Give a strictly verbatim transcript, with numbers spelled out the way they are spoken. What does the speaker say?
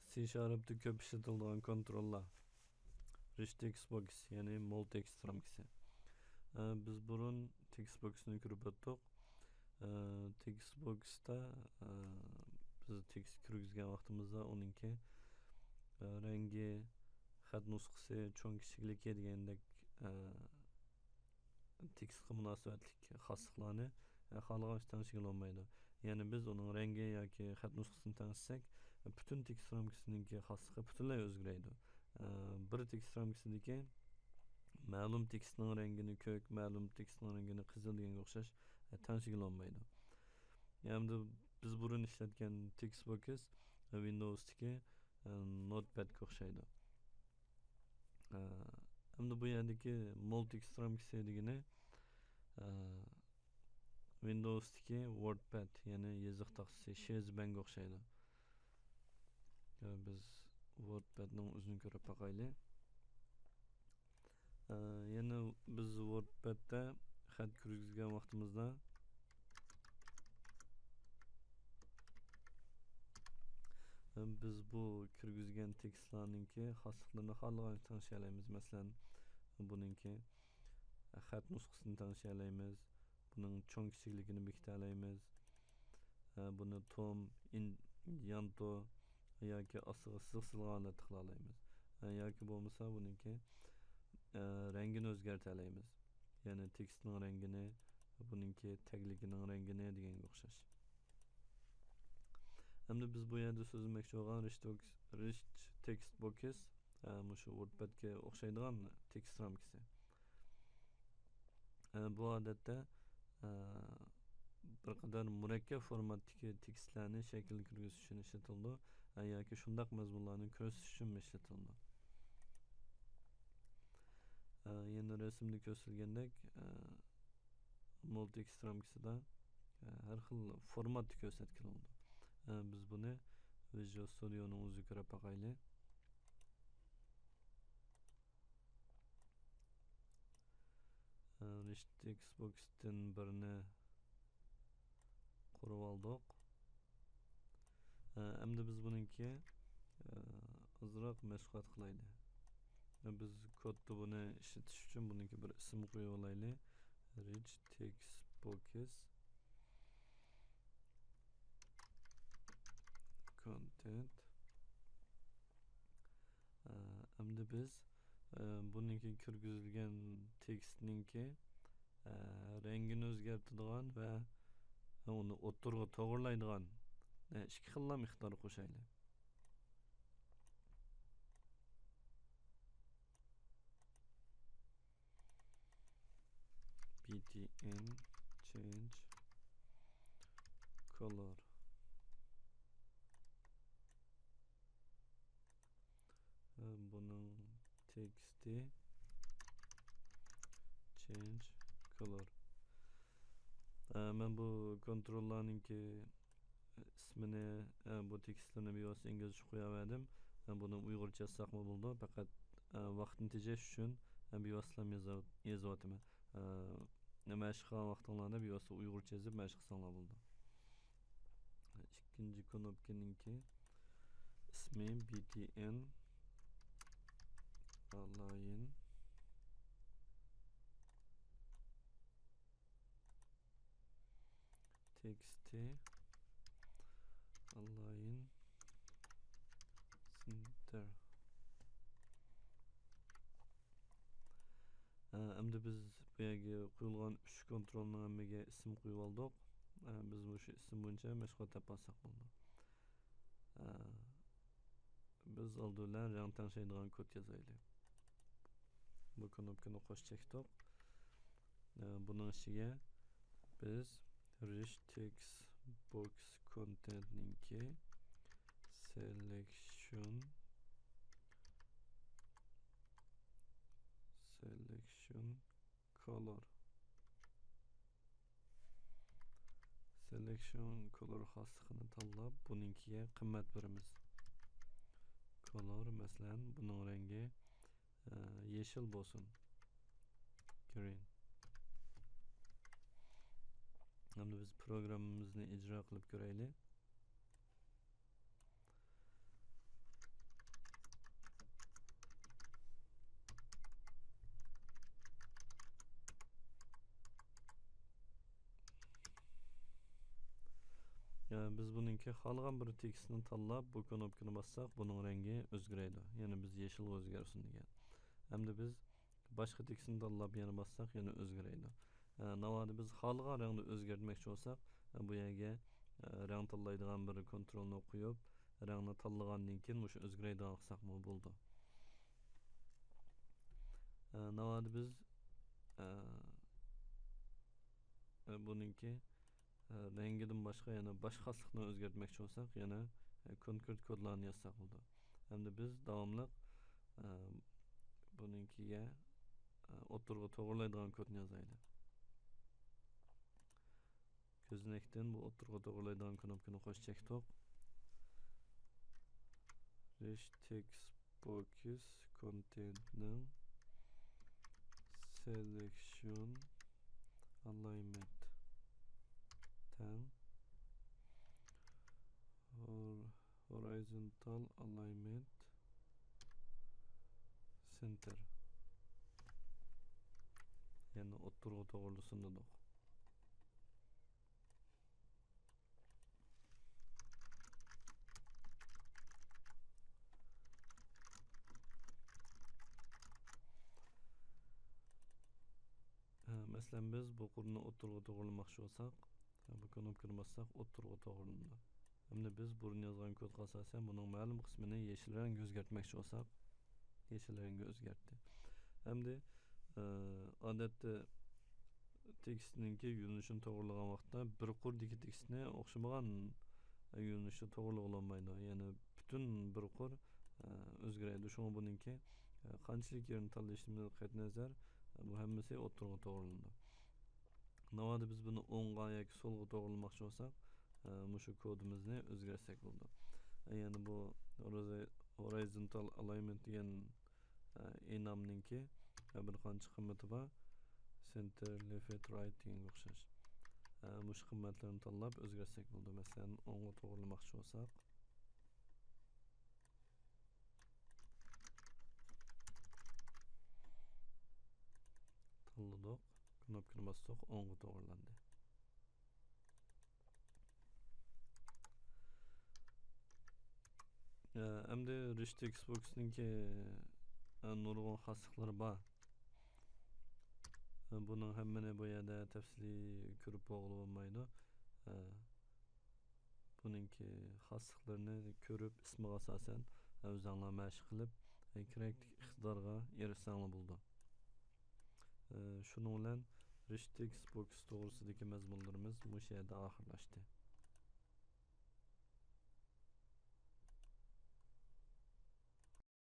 سى شارپتا كۆپ ئىشلىتىلىدىغان كونتروللار. رىچ تېكىست بوكس، يەنى مول تېكىست رامكىسى. ئە، بىز بۇرۇن تېكىست بوكسنى كۆرۈپ ئۆتتۇق. ئە، تېكىست بوكستا، ئە، بىز تېكىست كىرگۈزگەن ۋاقتىمىزدا ئۇنىڭكى، ئە، رەڭگى، خەت نۇسخىسى، چوڭ كىچىكلىكى دېگەندەك، ئە، تېكىستقا مۇناسىۋەتلىك خاسلىقلارنى، ئە، خالىغانچە تەڭشىگىلى بولمايدۇ. يەنى بىز ئۇنىڭ رەڭگى ياكى خەت نۇسخىسىنى تەڭشىسەك، پۈتۈن تېكىست رامكىسىنىڭكى خاسلىقى پۈتۈنلەي ئۆزگىرەيدۇ. ئە، بىر تېكىست رامكىسىدىكى مەلۇم تېكىستنىڭ رەڭگىنى كۆك، مەلۇم تېكىستنىڭ رەڭگىنى قىزىل دېگەنگە ئوخشاش، ئە، تەڭشىگىلى بولمايدۇ. ئەمدى بىز بۇرۇن ئىشلەتكەن تېكىست بوكس، ئە، ۋىندوۋستىكى، ئە، نوتپەدكە ئوخشايدۇ. ئە، ئەمدى بۇ يەردىكى مول تېكىست رامكىسى دېگىنى، ئە، ۋىندوۋستىكى ۋوردپەد، يەنى يېزىق تاختىسى، شېزبەنگە ئوخشايدۇ. ئە، بىز ۋوردپەدنىڭ ئۆزىنى كۆرۈپ باقايلى. ئە، يەنە بىز ۋوردپەدتە خەت كىرگۈزگەن ۋاقتىمىزدا، ئە، بىز بۇ كىرگۈزگەن تېكىستلارنىڭكى خاسلىقلىرىنى خالىغانچە تەڭشىيەلەيمىز. مەسىلەن، بۇنىڭكى خەت نۇسخىسىنى تەڭشىيەلەيمىز. بۇنىڭ چوڭ كىچىكلىكىنى بېكىتەلەيمىز. ئە، بۇنى توم، ئىن-، يانتو ياكى ئاستىغا سىزىق سىزىلغان ھالەتتە قىلالايمىز. ئە، ياكى بولمىسا بۇنىڭكى، ئە، رەڭگىنى ئۆزگەرتەلەيمىز. يەنى تېكىستنىڭ رەڭگىنى، بۇنىڭكى تەگلىكىنىڭ رەڭگىنى دېگەنگە ئوخشاش. ئەمدى بىز بۇ يەردە سۆزلىمەكچى بولغان رىچ توكس-، رىچ تېكىست بوكس، ئە، مۇشۇ ۋوردپەدكە ئوخشايدىغان تېكىست رامكىسى. ئە، بۇ ئادەتتە، ئە، بىر قەدەر مۇرەككەپ فورماتتىكى تېكىستلەرنى شەكىلگە كىرگۈزۈش ئۈچۈن ئىشلىتىلىدۇ، ئە، ياكى شۇنداق مەزمۇنلارنى كۆرسىتىش ئۈچۈنمۇ ئىشلىتىلىدۇ. ئە، يەنە رەسىمدە كۆرسىتىلگەندەك، ئە، مول تېكىست رامكىسىدا، ئە، ھەر خىل فورماتتا كۆرسەتكىلى بولىدۇ. ئە، بىز بۇنى ۋىژۇئال ستۇدىيونىڭ ئۆزىگە كىرىپ باقايلى. ئە، رىچ تېكىست بوكستىن بىرنى قۇرۇۋالدۇق. ئە، ئەمدى بىز بۇنىڭكى، ئە، ئازراق مەشغۇلات قىلايلى. ئە، بىز كودتا بۇنى ئىشلىتىش ئۈچۈن بۇنىڭكى بىر ئىسىم قويۇۋالايلى. رىچ تېكىست بوكس كونتېنت. ئە، ئەمدى بىز، ئە، بۇنىڭكى كىرگۈزۈلگەن تېكىستنىڭكى، ئە، رەڭگىنى ئۆزگەرتىدىغان ۋە ئۇنى ئوتتۇرىغا توغرىلايدىغان، ئە، ئىككى خىللام ئىقتىدار قوشايلى. بي تي ئېن change color. ھە، بۇنىڭ تېكىستى change color. ھە، مەن بۇ كونتروللارنىڭكى ئىسمىنى، ئە، بۇ تېكىستلىرىنى بىۋاسىتە ئىنگلىزچە قوياۋەردىم. ئە، بۇنى ئۇيغۇرچە يازساقمۇ بولىدۇ. پەقەت، ئە، ۋاقىتنى تېجەش ئۈچۈن، ئە، بىۋاسىتە يازا-، يېزىۋاتىمەن. ئە، مەشىق قىلغان ۋاقتىڭلاردا بىۋاسىتە ئۇيغۇرچە يېزىپ مەشىق قىلساڭلار بولىدۇ. ئىككىنچى كنوپكىنىڭكى ئىسمى بي تي ئېن align تېكىستى align center. ئە، ئەمدى بىز بۇ يەرگە قويۇلغان ئۈچ كونترولنىڭ ھەممىگە ئىسىم قويۇۋالدۇق. ئە، بىز مۇشۇ ئىسىم بويىچە مەشغۇلات دەپ ئالساق بولىدۇ. ئە، بىز ئالدى بىلەن رەڭ تەڭشەيدىغان كود يازايلى. بۇ كنوپكىنى قوش چەكتۇق. ئە، بۇنىڭ ئىچىگە بىز rich text box contentنىڭكى selection selection color selection color خاسلىقىنى تاللاپ، بۇنىڭكىگە قىممەت بېرىمىز. Color، مەسىلەن، بۇنىڭ رەڭگى، ئە، يېشىل بولسۇن. Green. ئەمدى بىز پروگراممىمىزنى ئىجرا قىلىپ كۆرەيلى. بىز بۇنىڭكى خالىغان بىر تېكىستنى تاللاپ، بۇ كنوپكىنى باسساق، بۇنىڭ رەڭگى ئۆزگىرەيدۇ. يەنى بىز يېشىلغا ئۆزگەرسۇن دېگەن. ئەمدى بىز باشقا تېكىستنى تاللاپ يەنە باسساق، يەنە ئۆزگىرەيدۇ. ئە، ناۋادا بىز خالىغان رەڭنى ئۆزگەرتمەكچى بولساق، ئە، بۇ يەرگە، ئە، رەڭ تاللايدىغان بىر كونترولنى قويۇپ، رەڭنى تاللىغاندىن كېيىن مۇشۇ ئۆزگىرەيدىغان قىلساقمۇ بولىدۇ. ئە، ناۋادا بىز، ئە، ئە، بۇنىڭكى، ئە، رەڭگىدىن باشقا يەنە باشقا خاسلىقنى ئۆزگەرتمەكچى بولساق، يەنە، ئە، كونكرېت كودلارنى يازساق بولىدۇ. ئەمدى بىز داۋاملىق، ئە، بۇنىڭكىگە، ئە، ئوتتۇرىغا توغرىلايدىغان كودنى يازايلى. كۆزنەكتىن بۇ ئوتتۇرىغا توغرىلايدىغان كنوپكىنى قوش چەكتۇق. رىچ تېكىست بوكس كونتېنتنىڭ سېلېكشن ئالاينمېنت تەڭ ھور-، ھورىزونتال ئالاينمېنت سېنتىر. يەنى ئوتتۇرىغا توغرىلىسۇن دېدۇق. ھە، مەسىلەن، بىز بۇ قۇرنى ئوتتۇرىغا توغرىلىماقچى بولساق، ھە، بۇ كنوپكىنى باسساق، ئوتتۇرىغا توغرىلىنىدۇ. ئەمدى بىز بۇرۇن يازغان كودقا ئاساسەن بۇنىڭ مەلۇم قىسمىنى يېشىل رەڭگە ئۆزگەرتمەكچى بولساق، يېشىل رەڭگە ئۆزگەرتتى. ئەمدى، ئە، ئادەتتە تېكىستنىڭكى يۆنىلىشىنى توغرىلىغان ۋاقىتتا بىر قۇردىكى تېكىستنى ئوخشىمىغان يۆنىلىشتە توغرىلىغىلى بولمايدۇ. يەنى پۈتۈن بىر قۇر، ئە، ئۆزگىرەيدۇ. شۇڭا بۇنىڭكى، ئە، قانچىلىك يېرىنى تاللىشىمىزغا قەتئىينەزەر، بۇ ھەممىسى ئوتتۇرىغا توغرىلىنىدۇ. ناۋادا بىز بۇنى ئوڭغا ياكى سولغا توغرىلىماقچى بولساق، ئە، مۇشۇ كودىمىزنى ئۆزگەرتسەك بولىدۇ. ئە، يەنى بۇ ھورىزونتال ئالاينمېنت دېگەن، ئە، ئىنامنىڭكى، ئە، بىر قانچە قىممىتى بار. سېنتىر، لېفت، رايت دېگەنگە ئوخشاش. ئە، مۇشۇ قىممەتلەرنى تاللاپ ئۆزگەرتسەك بولىدۇ. مەسىلەن، ئوڭغا توغرىلىماقچى بولساق. تاللىدۇق. كنوپكىنى باستۇق. ئوڭغا توغرىلاندى. ئە، ئەمدى رىچ تېكىست بوكسنىڭكى، ئە، نۇرغۇن خاسلىقلىرى بار. ئە، بۇنىڭ ھەممىنى بۇ يەردە تەپسىلىي كۆرۈپ بولغىلى بولمايدۇ. ئە، بۇنىڭكى خاسلىقلىرىنى كۆرۈپ، ئىسمىغا ئاساسەن ئۆزۈڭلار مەشىق قىلىپ، كېرەكلىك ئىقتىدارغا ئېرىشسەڭلار بولىدۇ. شۇنىڭ بىلەن رىچ تېكىست بوكس توغرىسىدىكى مەزمۇنلىرىمىز مۇشۇ يەردە ئاخىرلاشتى.